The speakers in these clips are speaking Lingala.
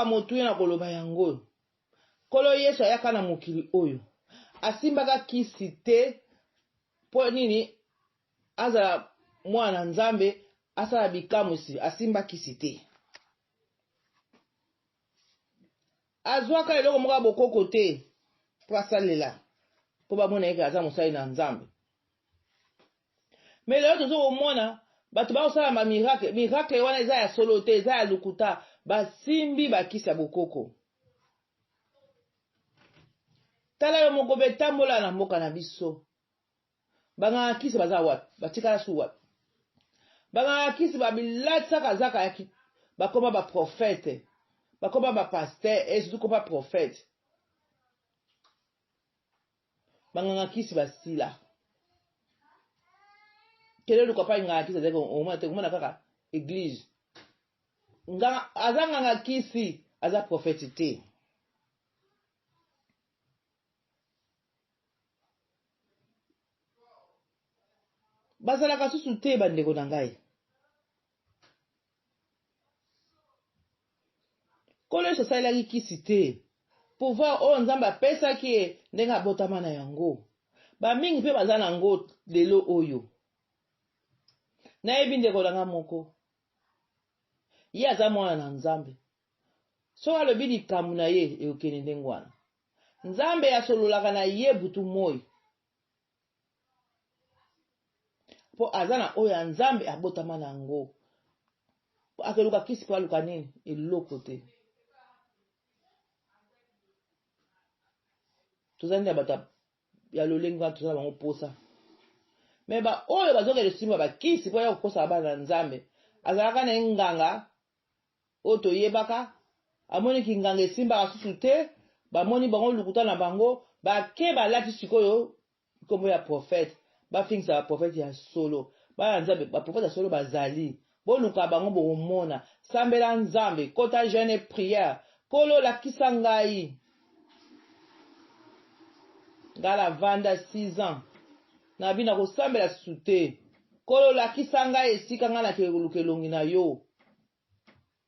Eloko ya motuya na koloba yango oyo. Nkolo Yesu ayaka na mokili oyo. Asimbaka kisi te mpo nini? Azala mwana na Nzambe, asala bikamwisi, asimba kisi te. Azwaka eloko moko ya bokoko te mpo asalela mpo bamona ye ke aza mosali na Nzambe. Mais lelo tozo komona bato bakosala ba miracle, miracle wana eza ya solo te, eza ya lokuta, basimbi bakisi ya bokoko. Tala yo moko be tambola na mboka na biso. Banganga kisi baza wapi? Batikala su wapi? Banganga kisi babilatisa kazaka ya bakoma ba prophète, bakoma ba pasteur et surtout koma prophète. Banganga kisi basila. Kende luka pa nganga kisi azali omona te omona kaka eglise. Nganga aza nganga kisi aza prophète te. Bazalaka susu te bandeko na ngai. Nkolo Yesu asalelaki kisi te. Pouvoir oyo Nzambe apesaki ye ndenge abotama na yango. Bamingi mpe baza na yango lelo oyo. Nayebi ndeko na ngai moko, ye aza mwana na Nzambe. Soki alobi likambo na ye ekokende ndenge wana. Nzambe asololaka na ye butu moi. mpo aza na oyo ya nzambe abotama na yango akeluka kisi mpo aluka nini eloko te tozali na bato ya lolenge wana toza na bango mposa me baoyo bazokende simba bakisi mpo ya kokosa bana na nzambe azalaka na ye nganga oyo toyebaka amoni kinganga esimbaka susu te bamoni bango lokuta na bango bake balati sikoyo nkombo ya prophète bafingisa ba prophète ya solo bana nzambe ba prophète ya solo bazali boluka bango bokomona sambela nzambe kota jeune et prière kolo lakisa ngai ngai navanda 6 ans nabi nakosambela susu te kolo lakisa ngai esika ngai nakende koluka elongi na yo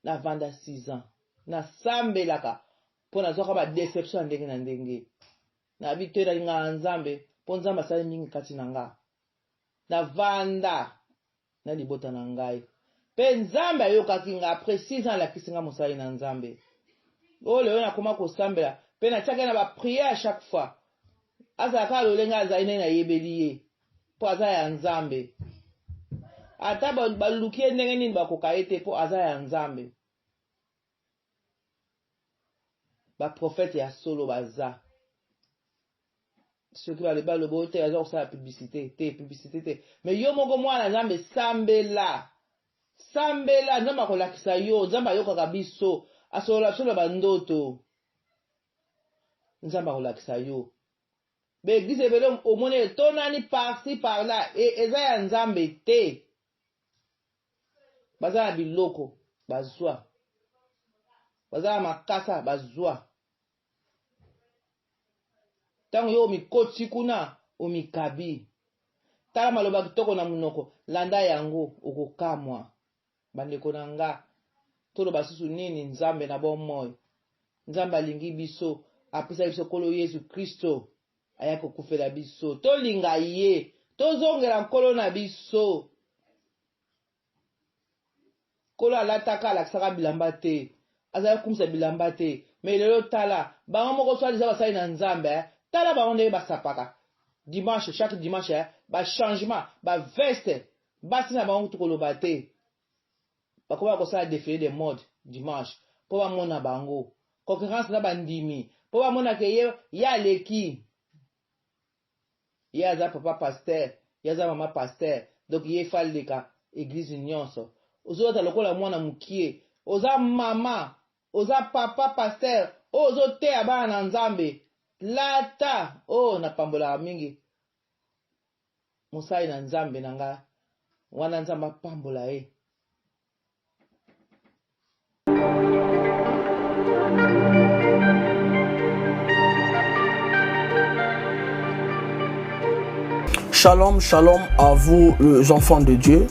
navanda 6 ans nasambelaka mpo nazwaka ba deception ya ndenge na ndenge Nayebi te nalingaka Nzambe mpo Nzambe asali mingi kati na nga. Navanda na libota na ngai mpe Nzambe ayokaki nga après 6 ans alakisi nga mosali na Nzambe. Oyo lelo nakoma kosambela mpe natiaka ye na ba prière chaque fois. Azala kaka lolenge azali ndenge nayebeli ye mpo aza ya Nzambe. Ata baluki ye ndenge nini bakoka ye te mpo aza ya Nzambe. Ba prophète ya solo baza. Soki balobi balobi oyo te aza kosala publicité te publicité te mais yo moko mwana nzambe sambela sambela nzambe akolakisa yo nzambe ayokaka biso asolola biso na bandoto nzambe akolakisa yo baeglise ebele omoni etonani parci par là e, eza ya nzambe te Baza na biloko bazua. Baza na makasa bazua. Tango yo omikotisi kuna omikabi. Tala maloba kitoko na munoko landa yango okokamwa. Bandeko na nga toloba susu nini Nzambe na bomoi. Nzambe alingi biso apesaki biso Nkolo Yesu Kristo aya kokufela biso. Tolinga ye tozongela Nkolo na biso. Nkolo alataka alakisaka bilamba te azali kokumisa bilamba te mais lelo tala bango moko soit disant basali na nzambe eh? tala bango ndenge basapaka dimanche chaque dimanche eh? ba changement ba veste basi na bango kutu koloba te bakoma kosala defile de mode dimanche mpo bamona bango concurrence na bandimi mpo bamona ke ye ye aleki Ye aza papa pasteur, ye aza mama pasteur, donc ye faut aleka eglise nionso. Ozolata lokola mwana mukie, oza mama, oza papa pasteur, oyo ozoteya bana na Nzambe, lata oh na pambolaka mingi mosali na Nzambe na nga wana Nzambe apambola ye. Shalom, shalom à vous les enfants de Dieu.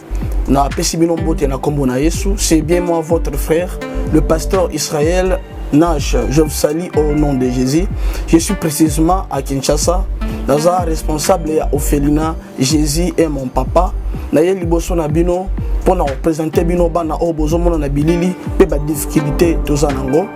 Na pesi bino mbote na kombo na Yesu. C'est bien moi votre frère, le pasteur Israël. Nash, je vous salue au nom de Jésus. Je suis précisément à Kinshasa. Naza responsable ya orphelinat Jésus est mon papa. Naye liboso na bino mpo na kopresente bino bana oyo bozomona na bilili mpe badifficulté toza nango.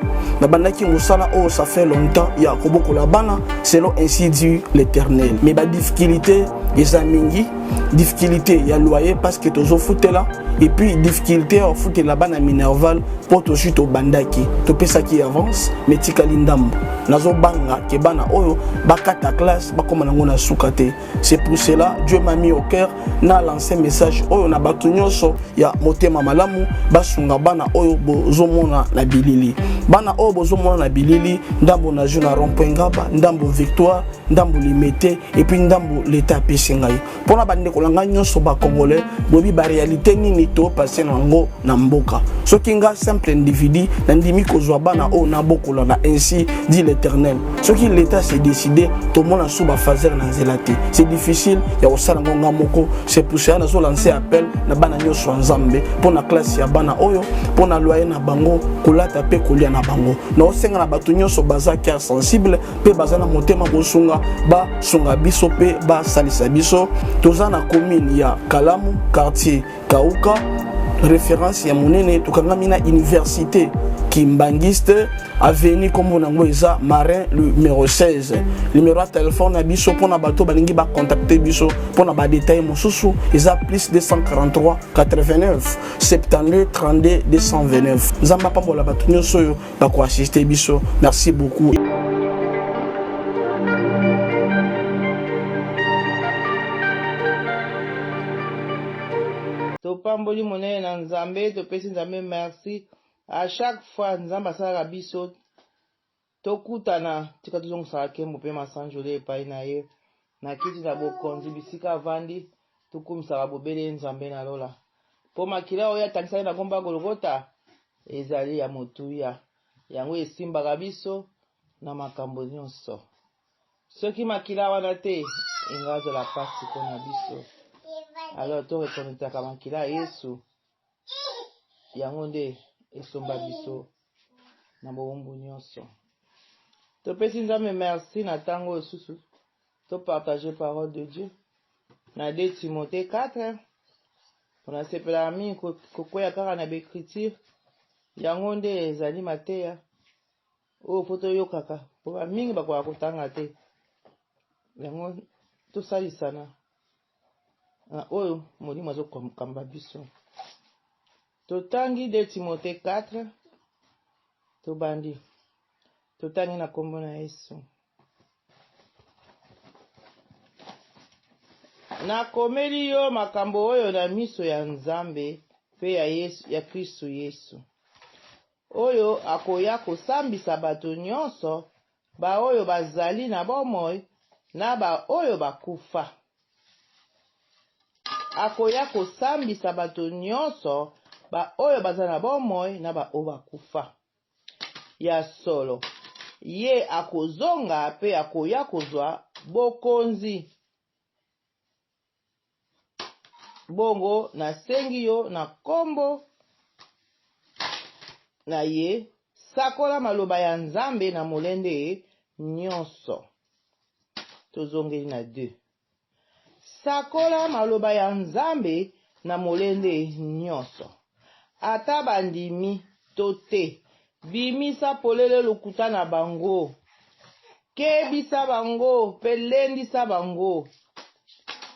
Nabandaki mosala oyo ça fait longtemps ya kobokola bana selon ainsi dit l'Éternel. Mais badifficulté eza mingi, difficulté ya loyer parce que tozofutela et puis difficulté ya kofutela bana minerval mpo tozwi tobandaki topesaki avance mais tikali ndambo. Nazobanga ke bana oyo bakata classe bakoma nango na suka te. C'est pour cela Dieu m'a mis au cœur na lancer message oyo na bato nyonso ya motema malamu basunga bana oyo bozomona na bilili. Bana oyo bozomona na bilili, ndambo nazwi na rond-point Ngaba, ndambo Victoire, ndambo Limete et puis ndambo l'État apesi ngai. Mpona bandeko na ngai nyonso ba Congolais, boyebi ba réalité nini to passer na yango na mboka. Soki nga simple individu nandimi kozwa bana oyo nabokola na ainsi dit l'Éternel. Soki l'État s'est décidé, tomona sous ba phaser na nzela te. C'est difficile ya kosala ngo nga moko. C'est pour cela nazo lancer appel na bana nyonso ya Nzambe mpona classe ya bana oyo, mpona loyer na bango, kolata pe kolia na bango. Naosenga na bato nyonso baza cœur sensible pe baza na motema kosunga, basunga biso pe basalisa biso. Toza na commune ya Kalamu, quartier Kauka, référence ya monene. Tokangami na université Kimbanguiste, avenue kombo nango eza Marin numéro 16. Numéro ya téléphone na biso mpona bato balingi ba contacter biso mpona ba détail mosusu eza plus 243 89 72 32 229. Nzambe apambola bato nyonso oyo bakoassiste biso. Merci beaucoup. Topamboli monene na Nzambe, topesi Nzambe merci. À chaque fois Nzambe asalaka biso tokutana, tika tozongisaka nkembo mpe masanjoli epai na ye na kiti na bokonzi bisika avandi, tokumisaka bobele ye Nzambe na lola, mpo makila oyo atangisaki na ngomba ya Golgota ezali ya motuya, yango esimbaka biso na makambo nyonso. Soki makila wana te, enga azala pasi mpo na biso. Alors to reconnaîtraka makila ya Yesu, yango nde esomba biso na bowumbu nyonso. Topesi Nzambe merci na ntango oyo susu to partager parole de Dieu na 2 Timothée 4. Mpona sepelaka mingi kokweya kaka na baecriture, yango nde ezali mateya oyo fo toyokaka, mpo bamingi bakoka kotanga te. Yango tosalisana na oyo Molimo azokamba biso. Totangi 2 Timothée 4, tobandi totangi na kombo na Yesu. Nakomeli yo makambo oyo na miso ya Nzambe mpe ya Yesu, ya Kristo Yesu, oyo akoya kosambisa bato nyonso, baoyo bazali na bomoi na baoyo bakufa. Akoya kosambisa bato nyonso, baoyo baza na bomoi na baoyo bakufa. Ya solo, ye akozonga mpe akoya kozwa bokonzi. Bongo nasengi yo na nkombo na ye, sakola maloba ya Nzambe na molende nyonso. Tozongeli na 2. Sakola maloba ya Nzambe na molende nyonso. Ata bandimi to te, bimisa polele lokuta na bango. Kebisa bango mpe lendisa bango.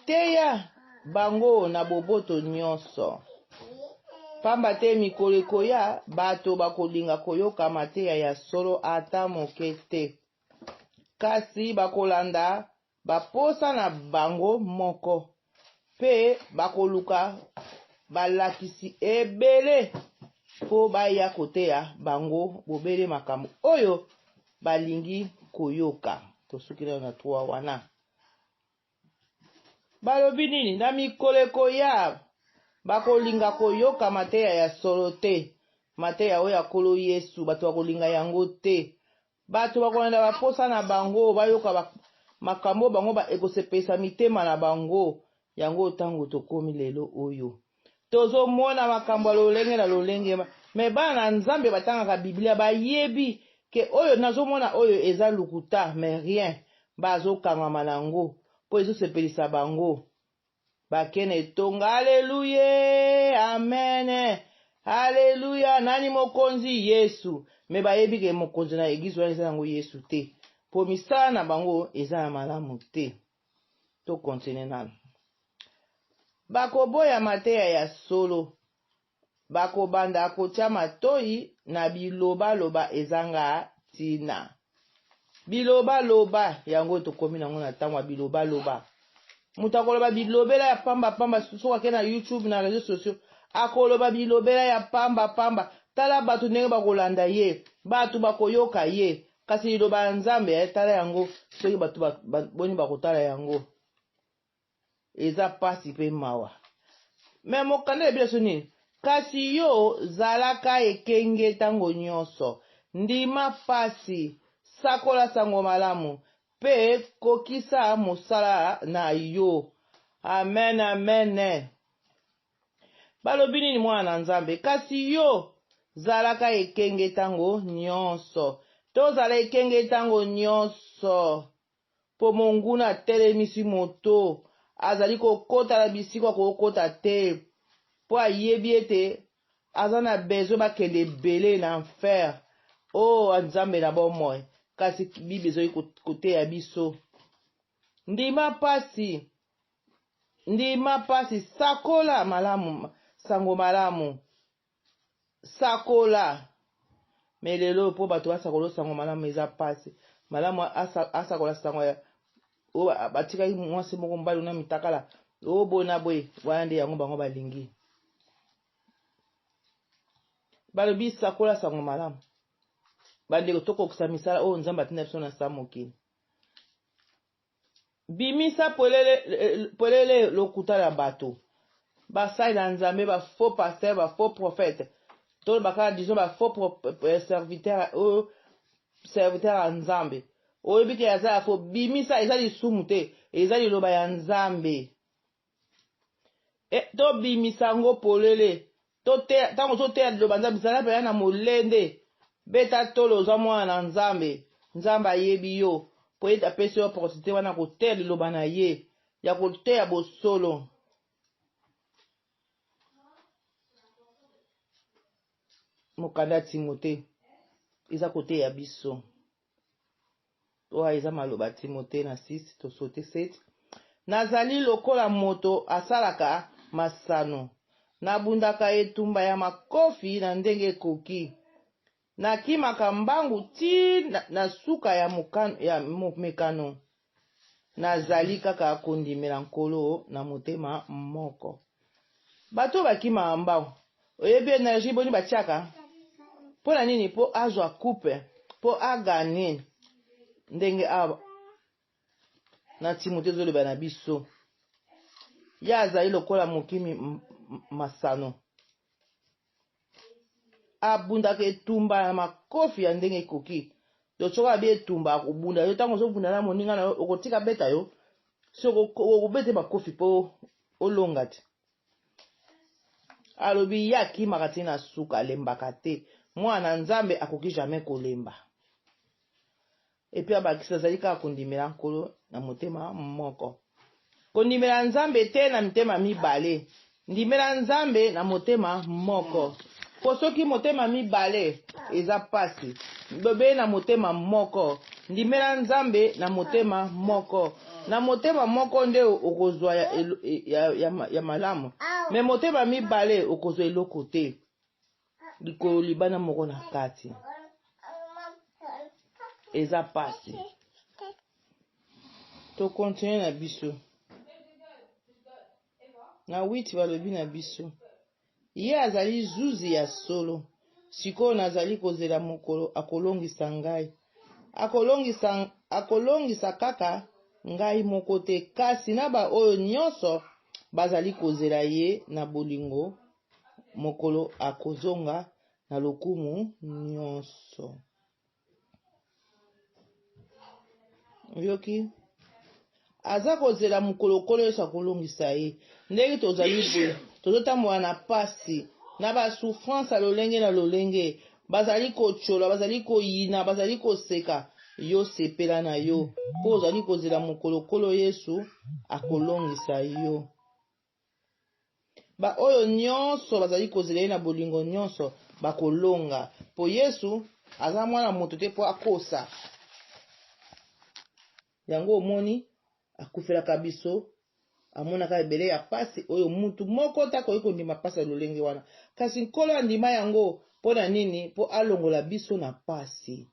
Teya bango na boboto nyonso. Pamba te mikolo ekoya, bato bakolinga koyoka mateya ya solo ata moke te, kasi bakolanda baposa na bango moko mpe bakoluka balakisi ebele mpo baya koteya bango bobele makambo oyo balingi koyoka. Tosuki nano na 3 wana. Balobi nini? Na mikolo ekoya, bakolinga koyoka mateya ya solo te, mateya oyo ya Nkolo Yesu, bato bakolinga yango te. Bato bakolanda baposa na bango, bayoka makambo bango ba ekosepelisa mitema na bango. Yango ntango tokomi lelo oyo, tozomona makambo ya lolenge na lolenge. Me bana na Nzambe batangaka Biblia, bayebi. Ke oyo nazomona oyo eza lokuta mais rien bazokangama na yango mpo ezosepelisa bango. Bake na etonga aleluye amen aleluya nani mokonzi Yesu me bayebi ke mokonzi na eglise wana eza yango Yesu te mpo misala na bango eza ya malamu te. To continue nanu. Bakoboya mateya ya solo bakobanda kotya matoi na bilobaloba ezanga ntina. Bilobaloba yango tokomi nango na ntango ya bilobaloba. Moto akoloba bilobela ya pamba pamba soki ake na YouTube na réseaux sociaux akoloba bilobela ya pamba pamba. Tala bato ndenge bakolanda ye, bato bakoyoka ye, kasi liloba ya Nzambe eh, tala yango soki bato boni bakotala yango. Eza pasi pe mawa. Me mokanda elobi biso nini? Kasi yo zalaka ekenge tango nyonso, ndima pasi, sakola sango malamu, pe kokisa mosala na yo. Amen, amen. Balobi nini mwana na Nzambe? Kasi yo zalaka ekenge tango nyonso. Tozala ekenge tango nyonso. Mpo monguna atelemisi moto, azali kokota na bisika akokota te, mpo ayebi ete aza na besoin bakende ebele na enfer. O oh, Nzambe na bomoi, kasi Bible ezali koteya biso ndima pasi, ndima pasi, sakola malamu, sango malamu. Sakola. Me lelo mpo bato basakola sango malamu eza pasi. Malamu asakola sango ya oyo batikaki mwasi moko mobali na mitakala oyo boye na boye, wana nde yango bango balingi. Balobi sakola sango malamu. Bandeko, tokokisa misala oyo Nzambe atinda biso na sa mokili. Bimisa polele, polele lokuta ya bato. Basali na Nzambe, ba faux pasteur, ba faux prophète. Toloba kaka disons ba faux eh, serviteur oyo serviteur ya Nzambe. Oyebi ke aza ya faux, bimisa eza lisumu te, eza liloba ya Nzambe. E, tobimisa yango polele. Toteya, ntango ozoteya liloba Nzambe, zala mpenza na molende. Beta tolo, oza mwana na Nzambe. Nzambe ayebi yo mpo ye apesi yo opportunité wana koteya liloba na ye, ya koteya bosolo. Mokanda ya Timote eza koteya biso. Oyo eza maloba Timote na 6 to sote 7. Nazali lokola moto asalaka masano. Nabundaka etumba ya makofi na ndenge ekoki. Nakimaka mbangu tii na, na suka ya, mokano, ya mekano. Nazali kaka kondimela Nkolo na motema moko. Bato oyo bakimaka mbangu, oyebi energie boni batiaka? Mpo na nini? Mpo azwa coupe, mpo aganye. Ndenge awa na Timote ezoloba na biso, ye azali lokola mokimi masano, abundaka etumba na makofi ya ndenge ekoki. Donc soki abi etumba akobunda yo, ntango ozobunda na moninga na yo okotika beta yo, soki okobete makofi mpo olonga te. Alobi ye akimaka ti na suka, alembaka te. Mwana Nzambe akoki jamais kolemba. Epuis abakisi azali kaka kondimela Nkolo na motema moko. Kondimela Nzambe te na mitema mibale. Ndimela Nzambe na motema moko. Po soki motema mibale eza pasi. Bobe na motema moko. Ndimela Nzambe na motema moko. Na motema moko nde okozwa ya, ya, ya, ya malamu. Me motema mibale okozwa eloko te. Likolo libanda moko na kati. Eza pasi. To continuer na biso. Na 8 balobi na biso. Ye azali zuzi ya solo. Sikoyo nazali kozela mokolo akolongisa ngai. Akolongisa, akolongisa kaka ngai moko te, kasi na baoyo nyonso bazali kozela ye na bolingo mokolo akozonga na lokumu nyonso. Yoki aza kozela mokolo Nkolo Yesu akolongisa ye. Ndenge tozali boye, tozotambola na pasi, na ba souffrance ya lolenge na lolenge. Bazali kotyola, bazali koyina, bazali koseka, yo sepela na yo, mpo ozali kozela mokolo Nkolo Yesu akolongisa yo. Baoyo nyonso bazali kozela ye na bolingo nyonso bakolonga, mpo Yesu aza mwana moto te mpo akosa. Yango omoni akufelaka biso, amonaka ebele ya pasi oyo mutu moko te akoki kondima pasi ya lolenge wana. Kasi Nkolo andima yango mpo na nini? Mpo alongola biso na pasi.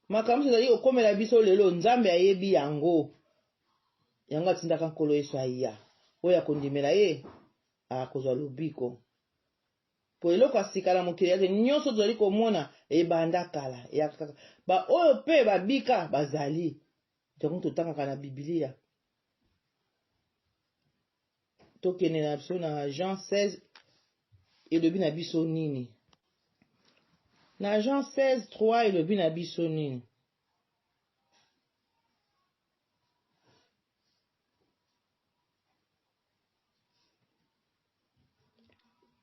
Makambo nyonso ezali kokomela biso lelo, Nzambe ayebi yango. Yango atindaka Nkolo Yesu aya. Oyo akondimela ye akozwa lobiko. Mpo eloko ya sika na mokili eza te, nyonso tozali komona ebanda kala, eyaka kaka. Baoyo mpe babika bazali. Yango totangaka na Biblia. Tokende na biso na Jean 16, elobi na biso nini? Na Jean 16, 3 elobi na biso nini?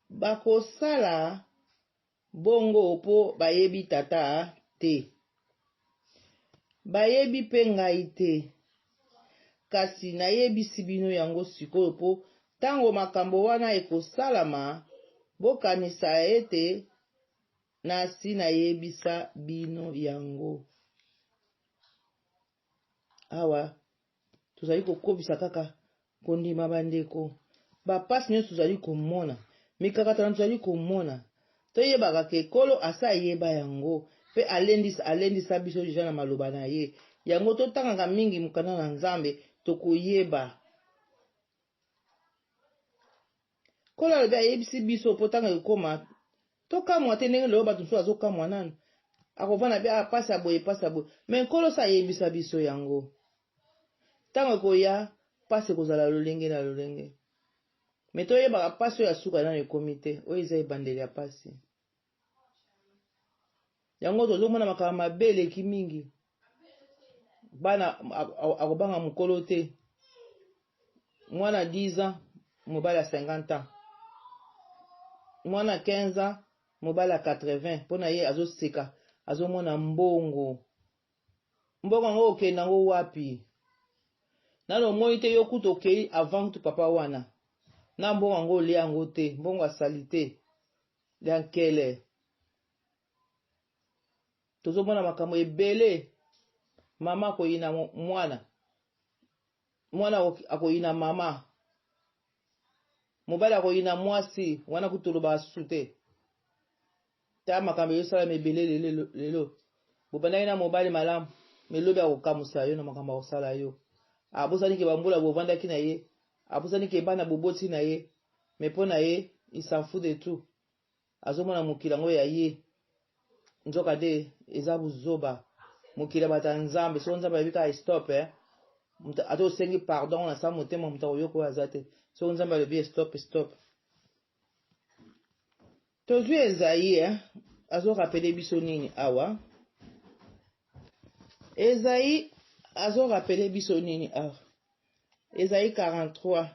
Bakosala bongo mpo bayebi Tata te, bayebi mpe ngai te. Kasi nayebisi bino yango sikoyo mpo ntango makambo wana ekosalama, bokanisa ete nasi nayebisa bino yango. Awa tozali kokobisa kaka kondima bandeko. Bapasi nyonso tozali komona, mikakatano tozali komona, toyebaka ke Nkolo asi ayeba yango mpe alendisa, alendisa biso deja na maloba na ye. Yango totangaka mingi mokanda na Nzambe, tokoyeba. Nkolo alobi ayebisi biso mpo ntango ekokoma tokamwa te ndenge lelo bato mosusu bazokamwa nanu akovanda mpe ah, pasi ya boye pasi ya boye me Nkolo se ayebisa biso yango ntango ekoya pasi ekozala lolenge na lolenge me toyebaka pasi oyo ya suka nanu ekomi te oyo eza ebandeli ya pasi yango tozomona makambo mabe eleki mingi bana akobanga mokolo te mwana 10 ans mobali ya 50 ans mwana 15 ans mobali ya 80 mpo na ye azoseka azomona mbongo mbongo yango okende yango wapi nano omoni te yo kutu okei avant kutu papa wana na mbongo yango olia yango te mbongo ya salite ya nkele tozomona makambo ebele mama akoyina mwana mwana akoyina mama mobali akoyina mwasi wana kutu tolobaka susu te ta makambo ezosalama ebele lelo lelo bobandaki na mobali malamu me lobi akokamusa yo na makambo akosala yo abosani ke bambula bovandaki na ye abosani ke bana boboti na ye me mpo na ye il s'en fout de tout azomona mokili yango ya ye nzoka nde eza buzoba mokili ya bato ya nzambe soko nzambe ayebi kaka stop eh? Ata osengi pardon na sa motema moto akoyoka oyo aza te soko nzambe alobi stop stop tozwi ezai eh? azorapele biso nini awa ezai azorapele biso nini awa ezai 43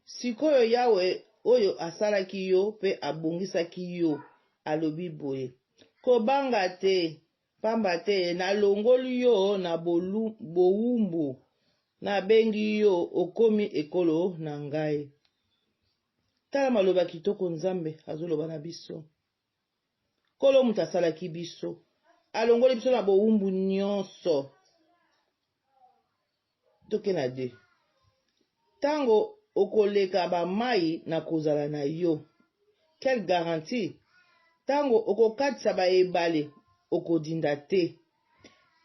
Sikoyo Yawe oyo asalaki yo mpe abongisaki yo alobi boye, Kobanga te, pamba te nalongoli yo na bowumbu, nabengi yo, okomi ekolo na ngai. Tala maloba kitoko Nzambe azoloba na biso. Nkolo moto asalaki biso, alongoli biso na bowumbu nyonso. Toke na de. Tango okoleka ba mayi nakozala na yo. Quelle garantie? Tango okokatisa ba ebale okodinda te.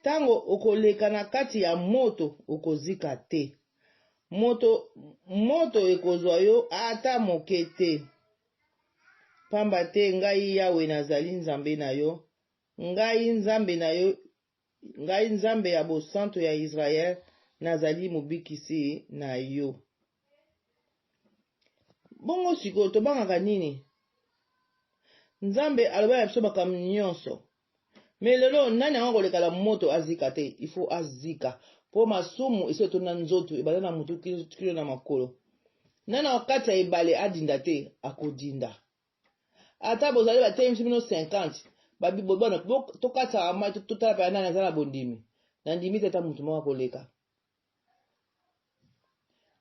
Tango okoleka na kati ya moto okozika te. Moto moto ekozwa yo ata moke te. Pamba te ngai Yawe nazali Nzambe na yo, ngai Nzambe na yo Ngai Nzambe ya bosantu ya Israel, nazali mobikisi na yo. Bongo sikoyo tobangaka nini? Nzambe aloba na biso makambo nyonso. Me lelo nani yango akoleka na moto azika te? Il faut azika. Po masumu esi etonda nzoto, ebanda na mutu kino na makolo. Nani akokatisa ebale adinda te? Akodinda. Ata bozali batelemisi bino 50, babi bobona tokatisaka mai totala mpenza nani aza na bondimi. Nandimi te ata moto moko akoleka.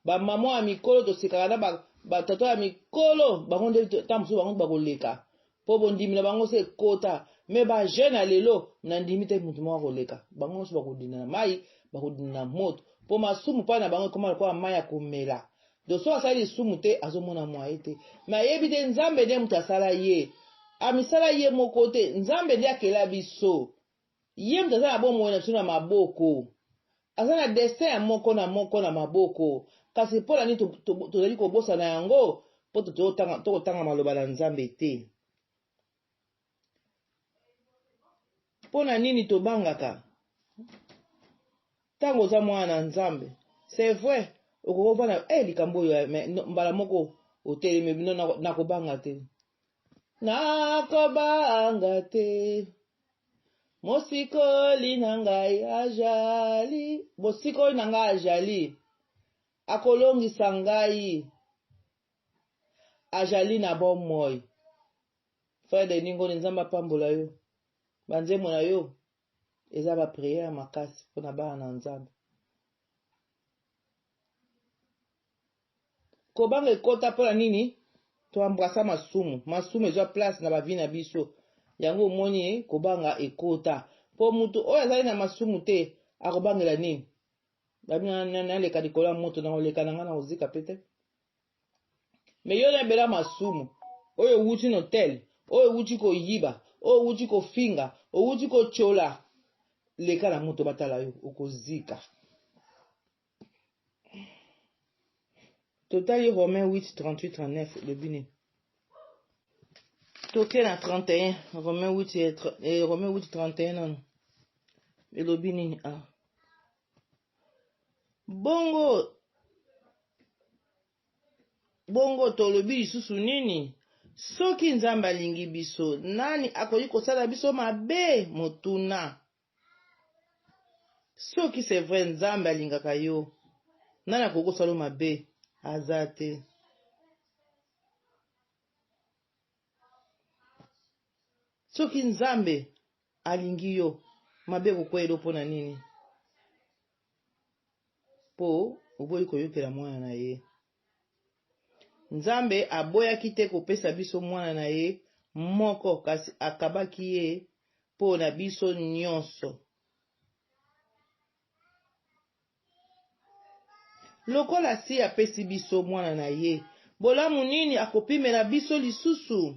Bamama ya mikolo tosekaka na batata ya mikolo, bango nde ntango mosusu bango bakoleka mpo bondimi na bango se ekota. Me bajeune ya lelo nandimi te moto moko akoleka. Bango nyonso bakodinda na mai, bakodinda na moto, mpo masumu mpai na bango ekoma lokola mai ya komela. Donc soki asali lisumu te azomona mwaye te, me ayebi te Nzambe nde moto asala ye, amisala ye moko te. Nzambe nde akela biso, ye moto aza na bomoi na biso na maboko, aza na destin ya moko na moko na maboko. Kasi mpo na nini tozali kobosana yango? Mpo tokotanga maloba na Nzambe te. Mpo na nini tobangaka ntango oza mwana na Nzambe? C'est vrai, okoki kovanda eh, likambo oyo eh, mais mbala moko otelemi bino, nakobanga te, nakobanga te, mosikoli na ngai ajali, mosikoli na ngai ajali, akolongisa ngai, ajali na bomoi. Frère Denis Ngoni, Nzambe apambola yo. Banzembo na yo eza ba prière makasi mpona bana na Nzambe. Kobanga ekota mpona nini? Toembrasa masumu, masumu ezwa place na bavi na biso. Yango omoni kobanga ekota. Mpo moto oyo azali na masumu te akobangela nini? Babi naleka likolo ya moto, nakoleka na ngai nakozika pe te. Me yo na ebela masumu oyo owuti na hotel, oyo owuti koyiba, oyo owuti kofinga, owuti kotyola, leka na moto batala yo, okozika. Totali Romain 8 38 39 elobi nini? Toke na 31 Romain 8 eh, Romain 8 31 nano elobi nini? Ah. Bongo bongo tolobi lisusu nini? Soki Nzambe alingi biso, nani akoki kosala biso mabe? Motuna. Soki c'est vrai Nzambe alingaka yo, nani akoki kosala yo mabe? Aza te. Soki Nzambe alingi yo, mabe ekokweyela yo mpo na nini? Mpo oboyi koyokela mwana na ye. Nzambe aboyaki te kopesa biso mwana na ye moko, kasi akabaki ye mpo na biso nyonso. Lokola asi apesi biso mwana na ye, bolamu nini akopimela biso lisusu?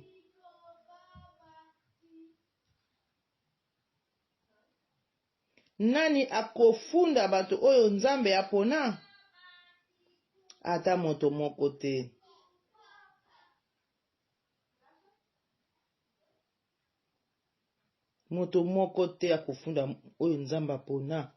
Nani akofunda bato oyo Nzambe apona? Ata moto moko te. Moto moko te akofunda oyo Nzambe apona,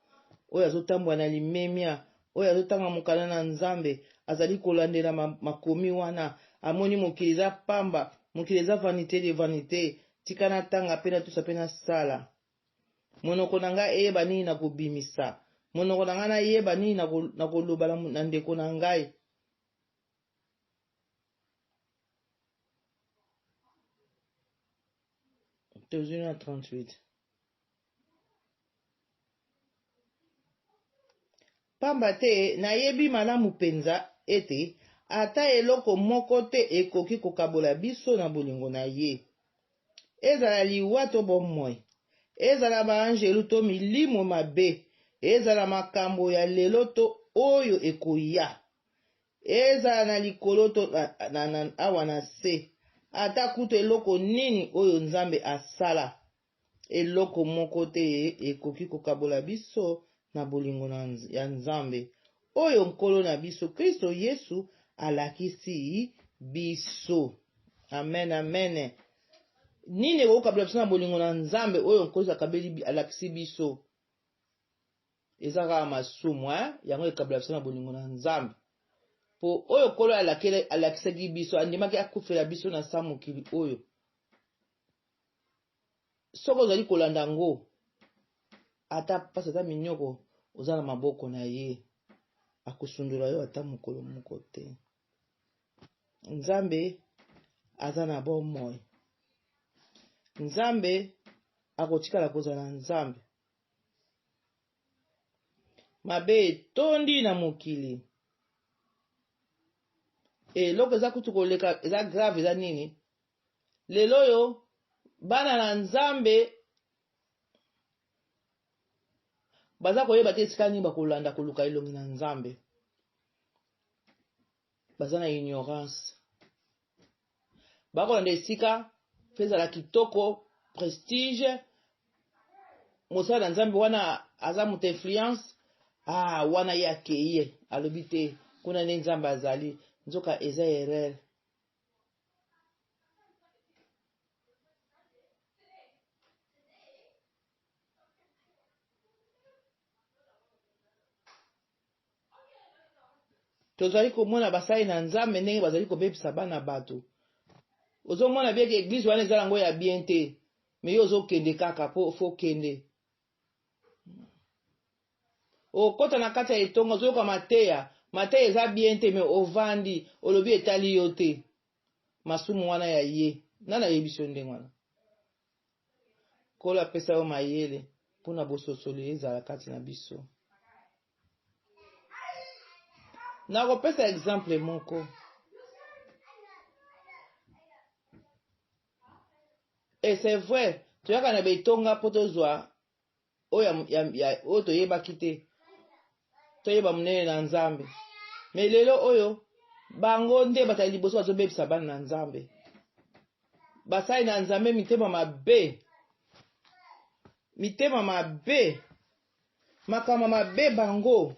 oyo azotambola na limemia, oyo azotanga mokanda na Nzambe, azali kolandela makomi wana, amoni mokili eza pamba, mokili eza vanite de vanite, tika natanga mpe natusa mpe nasala. Monoko na ngai eyeba nini nakobimisa, monoko na ngai nayeba nini nakoloba na ndeko na ngai. Tozwi na 38. Pamba te nayebi malamu mpenza ete ata eloko moko te ekoki kokabola biso na bolingo na ye, ezala liwa to bomoi, ezala baanjelu to milimo mabe, ezala makambo ya lelo to oyo ekoya, Ezala na likolo to na, na, na, awa na se, ata kutu eloko nini oyo Nzambe asala, eloko moko te ekoki kokabola biso na bolingo na, ya Nzambe, oyo Nkolo na biso Kristo Yesu alakisi biso. Amen, amen. Nini ekoki kokabola biso na bolingo na Nzambe oyo Nkolo Yesu akabeli, alakisi biso? Eza kaka masumu eh? Yango ekabola biso na bolingo na Nzambe. Po oyo Nkolo alakisaki biso, andimaki akufela biso na sa mokili oyo. Soki ozali kolanda yango, ata pasi ata minyoko, oza na maboko na ye. Akosundola yo ata mokolo moko te. Nzambe aza na bomoi. Nzambe akotikala kozala Nzambe. Mabe etondi na mokili. Eloko eza kutu koleka eza grave eza nini? Lelo oyo bana na Nzambe baza koyeba te esika nini bakolanda koluka elongi na Nzambe. Baza na ignorance. Bakolanda esika mpe ezala kitoko prestige mosala na Nzambe wana aza moto influence ah wana ye akei ye alobi te kuna nde Nzambe azali nzoka eza erreur. Tozali komona basali na Nzambe ndenge bazali kobebisa bana bato. Ozomona bien ke eglise wana eza yango ya bien te, mais yo ozokende kaka po fo kende. Okota na kati ya etonga ozoyoka mateya, mateya eza bien te mais ovandi olobi etali yo te. Masumu wana ya ye, nani ayebisi yo ndenge wana? Nkolo apesa yo mayele mpo na bososoli ezala kati na biso. Nakopesa exemple moko. Et c'est vrai, toyaka na betonga mpo tozwa oyo ya, ya, oyo toyebaki te, toyeba monene na Nzambe. Me lelo oyo bango nde bato ya liboso bazobebisa bana na Nzambe. Basali na Nzambe mitema mabe, mitema mabe, makambo mabe bango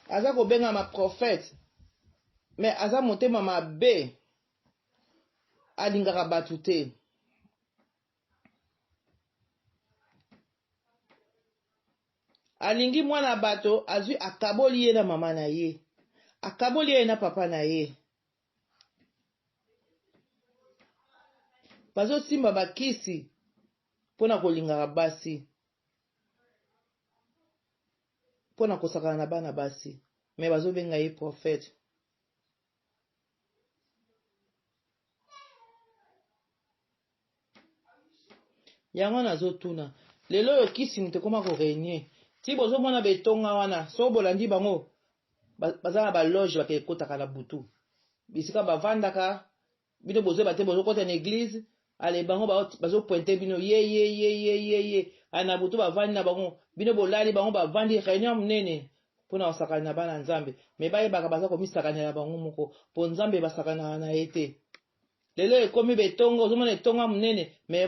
aza kobengama prophète mais aza motema mabe, alingaka bato te. Alingi mwana bato azwi akaboli ye na mama na ye, akaboli ye na papa na ye. Bazosimba bakisi mpo na kolingaka basi, mpo na kosakana na bana basi, me bazobenga ye prophète. Yango nazotuna lelo oyo kisi moto ekoma ko renier ti bozomona betonga wana soki bolandi bango baza na baloge bakende ekotaka na butu bisika bavandaka bino bozoyeba te bozokota na eglise ale bango bazopointe bino ye ye ye ye ye ye ale na butu bavandi na bango bino bolali bango bavandi réunion monene mpo na kosakana na bana nzambe me bayebaka baza komisakanela bango moko mpo nzambe basakanaka na ye te Lelo ekomi betonga, ozomona etonga monene me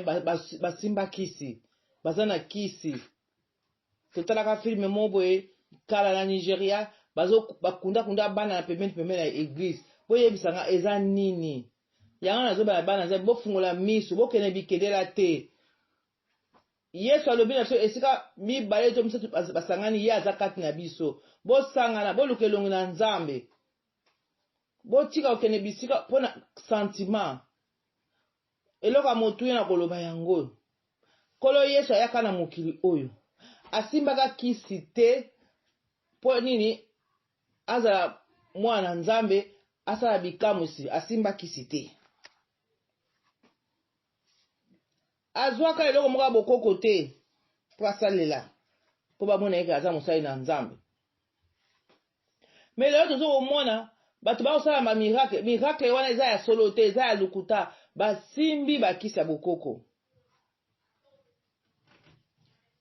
basimba kisi, baza na kisi. Totalaka filme moko boye kala na Nigeria, bazo bakunda kunda bana na pembeni pembeni ya eglise. Boyebisa nga eza nini? Yango nazobala bana nzambe, bofungola miso, bokende bikendela te. Yesu alobi na biso esika mibale to misato basangani, ye aza kati na biso. Bosangana, boluka elongi na Nzambe. Botika kokende bisika mpo na sentiment. Eloko ya motuya na koloba yango oyo. Nkolo Yesu ayaka na mokili oyo. Asimbaka kisi te mpo nini? Azala mwana na Nzambe, asala bikamwisi, asimba kisi te. Azwaka eloko moko ya bokoko te mpo asalela, mpo bamona ye aza mosali na Nzambe. Me lelo tozo komona bato bakosala ba miracle, miracle wana eza ya solo te, eza ya lokuta, basimbi bakisi ya bokoko.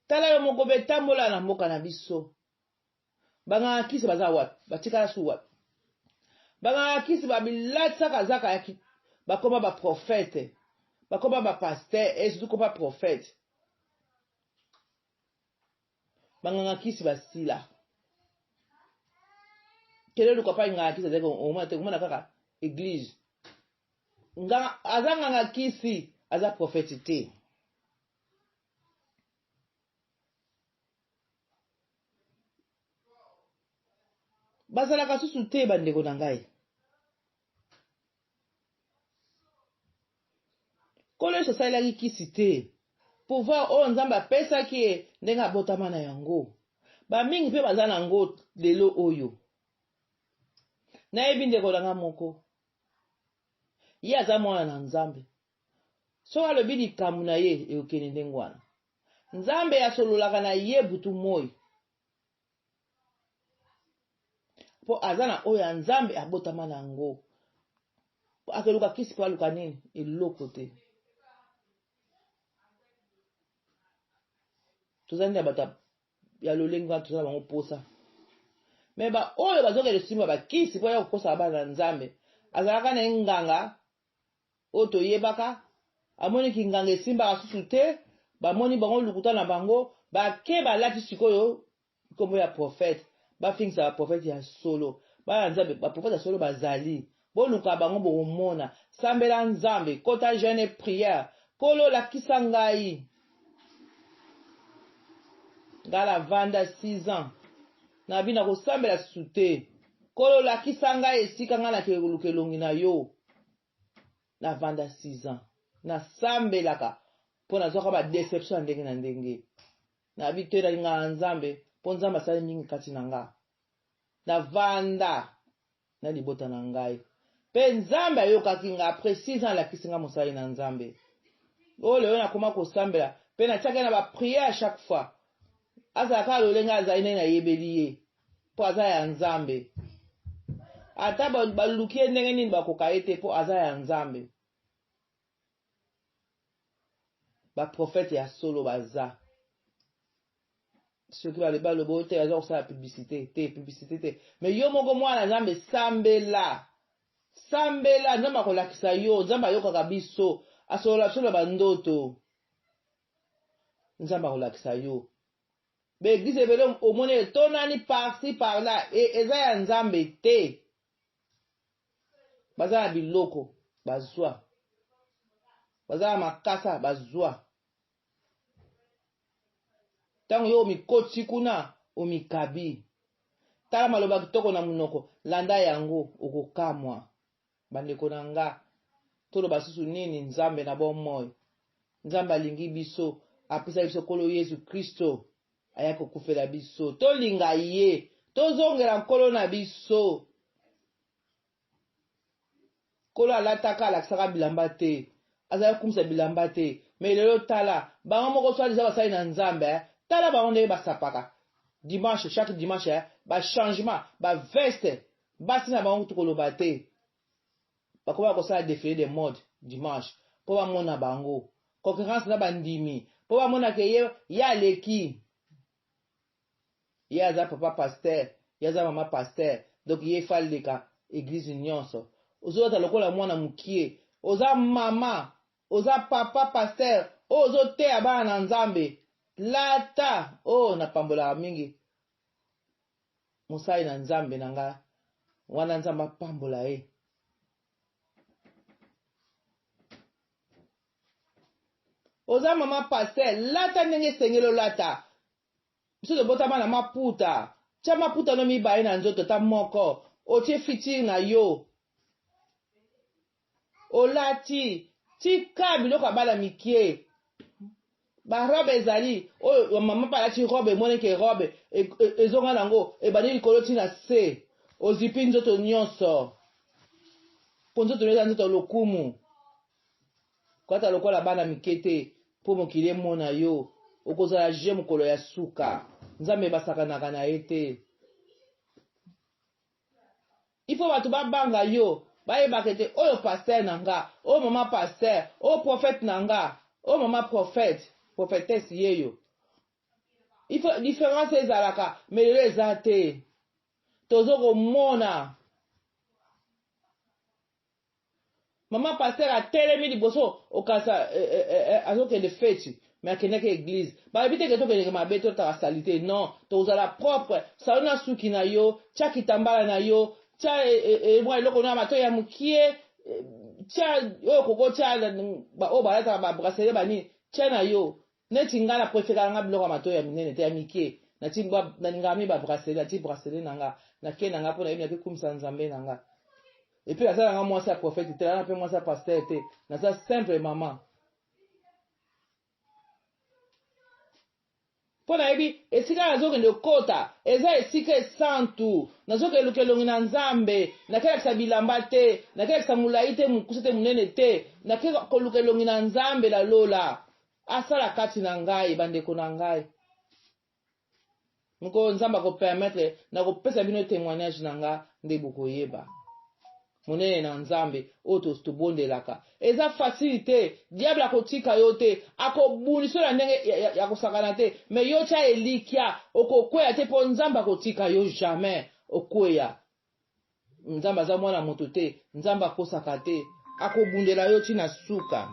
Tala yo moko be tambola na mboka na biso. Banganga kisi baza wapi? Batikala su wapi? Banganga kisi babilatisaka zaka ya bakoma ba prophète, bakoma ba pasteur et surtout koma prophète. Banganga kisi basila. Kende luka pa nganga kisi azali omona te, omona kaka eglise. Nganga aza nganga kisi, aza prophète te. Bazalaka susu te bandeko na ngai. Nkolo Yesu asalelaki kisi te. Pouvoir oyo Nzambe apesaki ye ndenge abotama na yango. Bamingi mpe baza na yango lelo oyo. Nayebi ndeko na nga moko, ye aza mwana na Nzambe. Soki alobi likambo na ye ekokende ndenge wana. Nzambe asololaka na ye butu moi. Mpo aza na oyo ya Nzambe abotama na yango. Akeluka kisi mpo aluka nini? Eloko te. Tozali na bato ya lolenge wana, toza na bango mposa. Me baoyo bazokende simba bakisi mpo ya kokosa bana na Nzambe, azalaka na ye nganga oyo toyebaka, amoni kinganga esimbaka susu te, bamoni bango lokuta na bango, bake balati sikoyo nkombo ya prophète, bafingisa ba prophète ya solo. Bana Nzambe, ba prophète ya solo bazali, boluka bango bokomona. Sambela Nzambe, kota jeûne et prière, Nkolo lakisa ngai. Ngai navanda 6 ans nabi nakosambela susu te. Nkolo lakisa ngai esika ngai nakende koluka elongi na yo. Navanda 6 ans nasambelaka mpo nazwaka ba deception ya ndenge na ndenge. Nabi te nalingaka Nzambe mpo Nzambe asali mingi kati na nga. Navanda na libota na ngai mpe Nzambe ayokaki nga. Après 6 ans alakisi nga mosali na Nzambe oyo lelo nakoma kosambela mpe natiaki na ba prière chaque fois. Azala kaka lolenge azali ndenge nayebeli ye mpo aza ya Nzambe. Ata baluki ye ndenge nini bakoka ye te mpo aza ya Nzambe. Ba prophète ya solo baza. Soki balobi balobi oyo te, aza kosala publicité te, publicité te. Mais yo moko mwana Nzambe, sambela, sambela, Nzambe akolakisa yo. Nzambe ayokaka biso, asolola biso na bandoto. Nzambe akolakisa yo. Ba eglise ebele omoni etonani par-ci par-là, e, eza ya Nzambe te. Baza na biloko bazwa, baza na makasa bazwa. Ntango yo omikotisi kuna, omikabi. Tala maloba kitoko na monoko, landa yango, okokamwa. Bandeko na nga, toloba susu nini? Nzambe na bomoi, Nzambe alingi biso, apesaki biso Nkolo Yesu Kristo, aya kokufela biso. Tolinga ye, tozongela Nkolo na biso. Nkolo alataka, alakisaka bilamba te, azali kokumisa bilamba te. Me lelo tala bango moko soit disant basali na Nzambe, eh? Tala bango ndenge basapaka dimanche, chaque dimanche, eh? Ba changement ba veste, basi na bango kutu koloba te, bakoma kosala défilé de mode dimanche mpo bamona bango concurrence na bandimi, mpo bamona ke ye ye aleki, ye aza papa pasteur, ye aza mama pasteur, donc ye fa aleka eglise nyonso. Ozolata lokola mwana mokie, oza mama, oza papa pasteur oyo ozoteya bana na Nzambe, lata oyo. Oh, napambolaka mingi mosali na Nzambe na nga wana, Nzambe apambola ye. Oza mama pasteur, lata ndenge esengeli olata. Biso tobotama na maputa, tia maputa no mibale na nzoto, ata moko otie fitire na yo olati. Tika biloko ya bana mikie. Barobe ezali oyo mama mpe alati robe, emoneke robe ezonga nango ebandi likolo ti na se, ozipi nzoto nyonso mpo nzoto eza nzoto lokumu. Kolata lokola bana mike te mpo mokili emona yo, okozala je mokolo ya suka. Nzambe basakanaka na ye te. Il faut bato babanga yo, bayebaka ete oyo pasteur na nga, oyo mama pasteur, oyo prophète na nga, oyo mama prophète, prophétesse yeyo. Il faut différence ezalaka, mais lelo eza te. Tozo komona mama pasteur atelemi liboso okasa eh, eh, eh, eh, azokende feti, me akendaki eglise. Balobi te ke tokendeke mabe, totaka salite, non, tokozala propre. Salo na suki na yo, tia kitambala na yo, tia mwa eloko na matoi ya mokie, tia oyo koko tia, oyo balataka babracelet banini, tia na yo. Neti nga na préféraka nga biloko ya matoi ya minene te, ya mike. Nati nalingaka mi babracelet, nati bracelet na nga, nake na nga mpo nayebi nake kumisa Nzambe na nga. Et puis naza nanga mwasi ya prophète te, naza mpe mwasi ya pasteur te, naza simple mama. Mpo nayebi esika nazokende kokota eza esika esantu. Nazokende luka elongi na Nzambe. Nakelakisa bilamba te, nakelakisa molai te, mokuse te, monene te. Nake koluka elongi na Nzambe na lola. Asala kati na ngai, bandeko na ngai. Mokolo Nzambe akopermettre, nakopesa bino temoignage na nga nde bokoyeba monene na Nzambe oyo tobondelaka. Eza facile te, diable akotika yo te, akobundisa yo na ndenge ya, ya, ya kosakana te, mais yo tia elikya, okokweya te mpo Nzambe akotika yo jamais okweya. Nzambe aza mwana moto te, Nzambe akosaka te, akobundela yo ti na suka.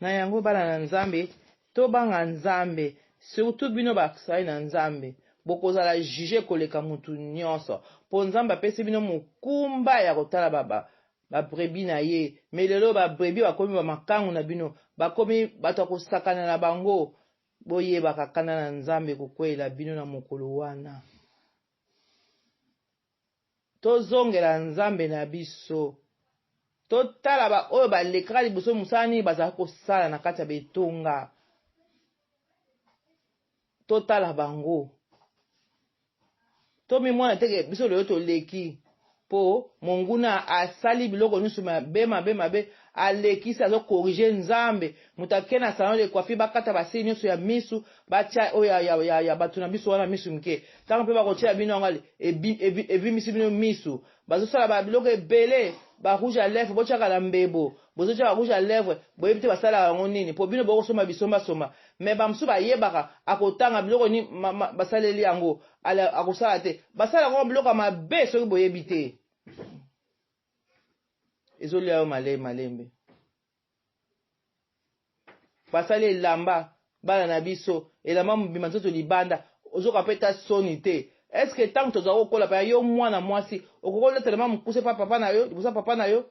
Na yango bana na Nzambe, tobanga Nzambe, surtout bino basali na Nzambe, bokozala juge koleka mutu nyonso, po Nzambe apesi bino mokumba ya kotala ba, ba, ba brebis na ye. Mais lelo ba brebis bakomi ba makangu na bino, bakomi bato ya kosakana na bango. Boyebaka kanda na Nzambe ekokweyela bino na mokolo wana. Tozongela Nzambe na biso. Totala ba oyo balekaka liboso mosala nini bazalaka kosala na kati ya betonga. Totala bango. Tomimona te ke biso lelo toleki po monguna asali biloko nyonso mabe mabe mabe alekisi azo corriger Nzambe. Moto ake na salon de coiffure bakata basili nyonso ya misu batia oyo ya, ya, ya, ya bato na biso wana misu mike ntango mpe bakotia bino yango evimbisi bino misu bazosala ba biloko ebele ba rouge à lèvre botiaka na mbebo bozotia ba rouge à lèvre boyebi te basalaka yango nini mpo bino bokosomba bisombasomba me bamosusu bayebaka akotanga biloko nini basaleli yango akosala te basala yango biloko ya mabe soki boyebi te ezolia yo malembe malembe Basali elamba bana na biso elamba mobimba nzoto libanda ozoka pe ta soni te est ce que tango tozala kokola pa yo mwana mwasi okoki kolata elamba mokuse pa papa na yo liboso ya papa na yo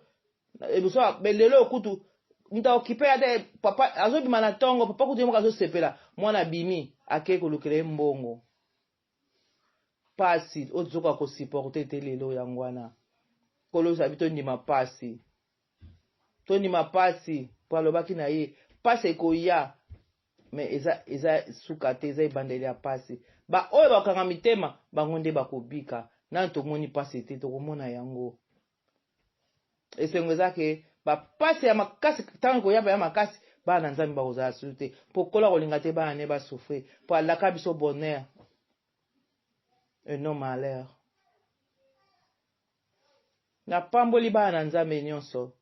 liboso ya lelo kutu moto akokipe ata papa azobima na ntongo papa kutu ye moko azosepela mwana abimi akei kolukela ye mbongo pasi oyo tozokoka kosupporte te lelo yango wana nkolo ozabi tondima pasi Tondima pasi po alobaki na ye pasi ekoya mais eza eza suka te eza ebandeli ya pasi ba oyo bakanga mitema bango nde bakobika nanu tomoni pasi te tokomona yango esengo eza ke bapasi ya makasi ntango ekoya ya makasi bana na nzambe bakozala susu te mpo kola kolinga te bana ne basouffrir mpo alaka biso bonheur et non malheur Napamboli bana na Nzambe nyonso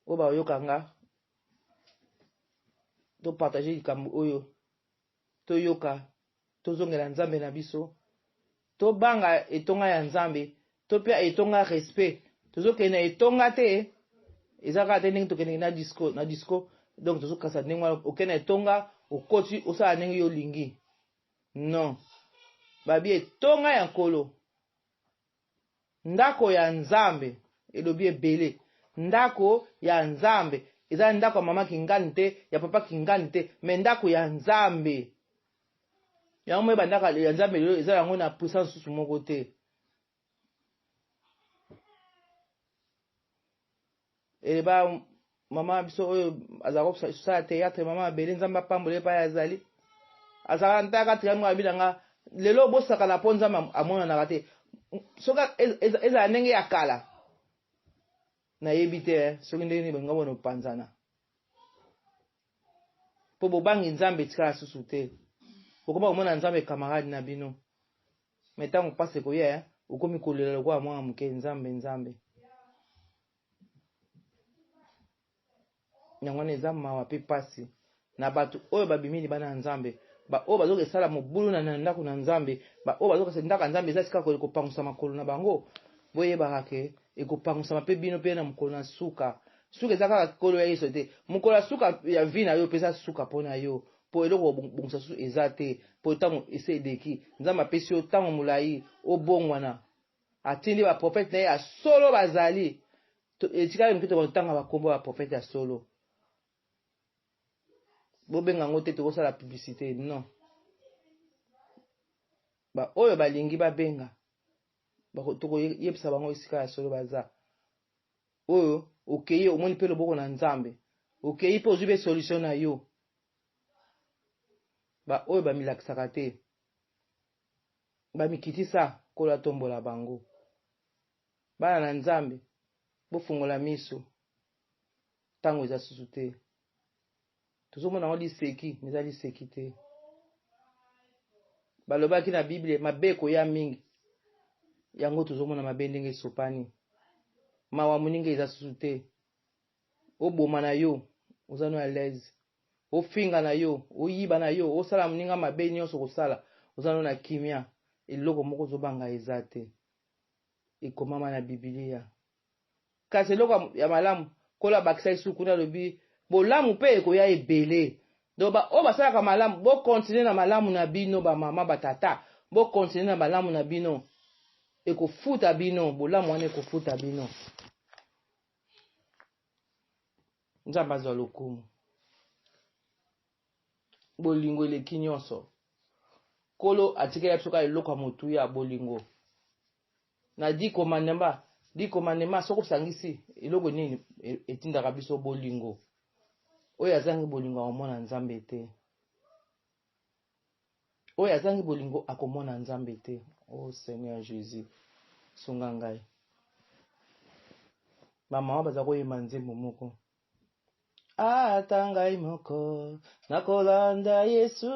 oyo bayoka nga to partager likambo oyo toyoka tozongela Nzambe na biso tobanga etonga ya Nzambe topia etonga respect tozokende na etonga te eza kaka te ndenge tokendeke na disco na disco donc tozokasa ndenge wana okende na etonga okoti osala ndenge yo olingi non babi etonga ya nkolo Ndako ya Nzambe elobi ebele. Ndako ya Nzambe eza ndako ya mama Kingani te, ya papa Kingani te, mais ndako ya Nzambe. Yango moyeba ndako ya Nzambe lelo eza yango na puissance susu moko te. Eleba mama biso oyo azalaka kosala théâtre mama abele nzambe apambola ye epai azali azalaka ntaka triangle abi na nga lelo obosakana mpo nzambe amonanaka te soki ezala ndenge ya kala nayebi te eh, soki ndenge nini bolinga bona opanzana mpo bobangi nzambe etikala susu te bokoma komona nzambe camarade na bino me ntango mpasi ekoya eh, okomi kolela lokola mwana moke nzambe nzambe Yango wana eza mawa pe pasi na bato oyo babimi libanda ya Nzambe, ba oyo bazo kesala mobulu na ndako na Nzambe, ba oyo bazo kasa ndako ya Nzambe eza esika kopangusa makolo na bango. Boyebaka ke ekopangusama pe bino pe na mokolo na suka. Suka eza kaka kolo ya Yesu te. Mokolo ya suka ya vie na yo pe eza suka po na yo. Po eloko kobongisa susu eza te. Po tango esi eleki. Nzambe apesi yo tango molayi obongwana. Atindi ba prophète na ye ya solo bazali. Etikali moke tokotanga bakombo ya prophète ya solo. Bobenga yango te tokosala publicité non. Ba oyo balingi babenga tokoyebisa bango esika ya solo baza. Oyo okei omoni mpe loboko na Nzambe. Okei mpe ozwi mpe solution na yo. Baoyo bamilakisaka te, bamikitisa, Nkolo atombola bango. Bana na Nzambe, bofungola miso, ntango eza susu te. Tozomona yango liseki, mais eza liseki te. Balobaki na Bible mabe ekoya mingi, yango tozomona mabe ndenge esopani. Mawa moninga eza susu te. Oboma na yo, oza no à l'aise. Ofinga na yo, oyiba na yo, osala moninga mabe nyonso kosala, oza no na kimia. Eloko moko ozobanga eza te. Ekomama na Biblia. Kasi eloko ya malamu, Nkolo abakisaki suku kuna alobi, bolamu mpe ekoya ebele. Donc ba oyo basalaka malamu, bo continuer na malamu na bino ba mama ba tata, bo continuer na malamu na bino. Ekofuta bino, bolamu wana ekofuta bino. Nzambe azwa lokumu. Bolingo eleki nyonso. Nkolo atikela biso kaka eloko ya motuya, bolingo. Na dix commandements, dix commandements soki osangisi eloko nini etindaka biso bolingo. Oyo azangi bolingo akomona Nzambe te. Oyo azangi bolingo akomona Nzambe te. Oh Seigneur Jesus, sunga ngai. Ba mama baza koyemba nzembo moko. Ata ngai moko nakolanda Yesu,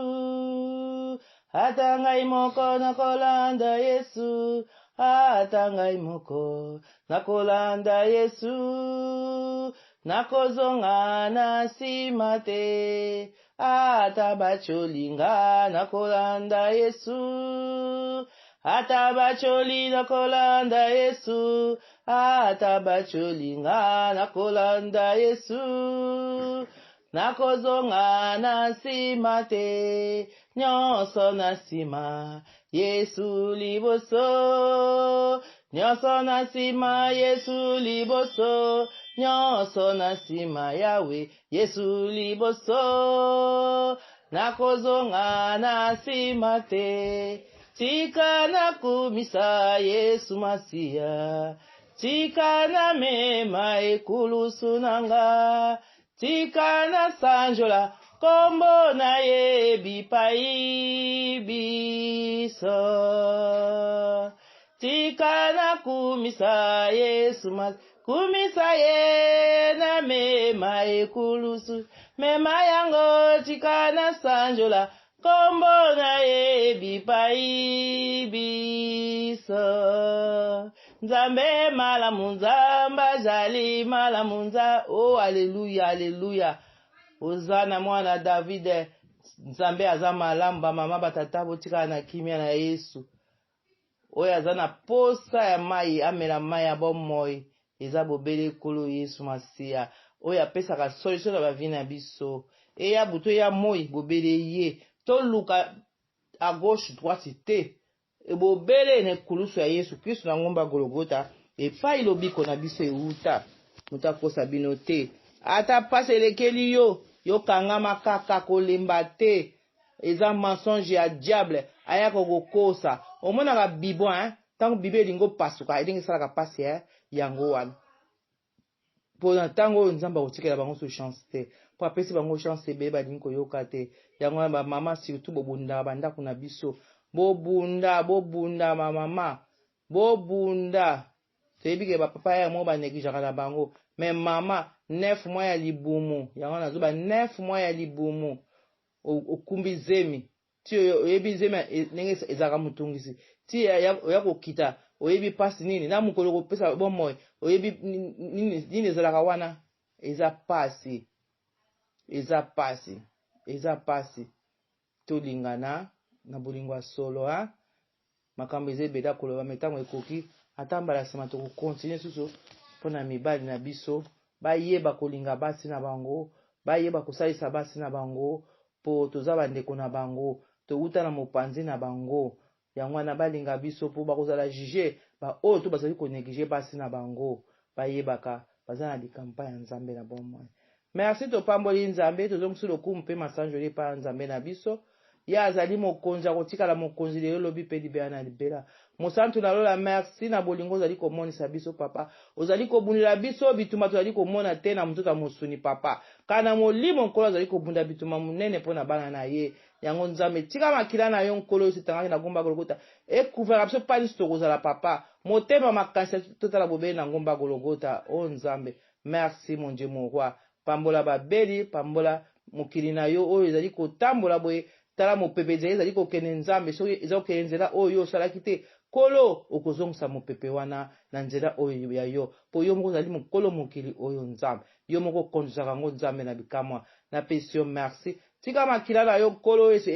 ata ngai moko nakolanda Yesu, ata ngai moko nakolanda Yesu, nakozonga na nsima te, ata bacoli nga nakolanda Yesu, ata bacoli nakolanda Yesu, Ata bacoli nga nakolanda Yesu, nakozonga na nsima te, nyonso na nsima Yesu liboso, nyonso na nsima Yesu liboso, nyonso na nsima Yawe Yesu liboso, nakozonga na nsima te. Tika nakumisa Yesu Masiya, tika namema ekulusu na nga, tika nasanjola kombo na ye bipai biso. Tika nakumisa Yesu Masiya, kumisa ye na mema ekulusu, mema yango tika nasanjola Kombo na ye bipai biso. Nzambe malamu, Nzambe azali malamu, Nza oh aleluya, aleluya. Ozana mwana David, Nzambe aza malamu, ba mama ba tata botikala na kimia na Yesu. Oyo aza na posa ya mai amela mai ya bomoi eza bobele Nkolo Yesu Masiya oyo apesaka solution na ba vie na biso. Eya butu eya moi bobele ye. Toluka à gauche droite te. Bobele na ekulusu ya Yesu Kristo na ngomba Gologota epai lobiko na biso ewuta. Moto akosa bino te. Ata pasi elekeli yo, yo kangama kaka kolemba te. Eza mensonge ya diable ayaka kokosa. Omonaka bibon hein? Tango bibe elingi opasuka ndenge esalaka pasi hein? Yango wana. Po na tango oyo Nzambe akotikela bango su chance te. Po apesi bango chance ebele balingi koyoka te. Yango wana ba mama surtout bobundaka ba ndako na biso. Bobunda, bobunda ba mama. Bobunda. Toyebi ke ba papa ya moko ba negligeaka na bango. Mais mama, 9 mois ya libumu. Yango wana nazoba 9 mois ya libumu. Okumbi zemi. Ti oyebi zemi ndenge ezalaka motungisi. Ti oya kokita oyebi pasi nini na mokolo kopesa bomoi oyebi nini, nini ezalaka wana eza pasi eza pasi eza pasi tolingana na bolingo ya solo ha makambo eza ebele ya koloba me ntango ekoki ata mbala nsima tokokontinue susu mpo na mibali na biso bayeba kolinga basi na bango bayeba kosalisa basi na bango mpo toza bandeko na bango towuta na mopanzi na bango yango wana balinga biso mpo bakozala juge baoyo to bazali koneglige basi na bango bayebaka baza na likambo mpa ya nzambe na bomoi merci topamboli nzambe tozongisi lokumu mpe masanjoli epai ya nzambe na biso. Ye azali mokonzi, akotikala mokonzi lelo, lobi mpe libela na libela. Mosantu na lola, merci na bolingo ozali komonisa biso papa. Ozali kobundela biso bitumba tozali komona te na nzoto ya mosuni papa. Kaka na molimo Nkolo azali kobunda bitumba monene mpo na bana na ye. Yango Nzambe, tika makila na yo Nkolo Yesu etangaki na ngomba Golgota ekuvraka biso mpa nyonso tokozala papa. Motema makanisi totala bobele na ngomba Golgota. O Nzambe, merci mon Dieu mon roi. Pambola babeli, pambola mokili na yo oyo ezali kotambola boye. Tala mopepe ezali ezali kokende Nzambe, soki eza kokende nzela oyo yo osalaki te, Nkolo okozongisa mopepe wana na nzela oyo ya yo, mpo yo moko ozali mokolo mokili oyo Nzambe, yo moko okondisaka yango Nzambe na bikamwa. Napesi yo merci. Tika makila na yo Nkolo Yesu.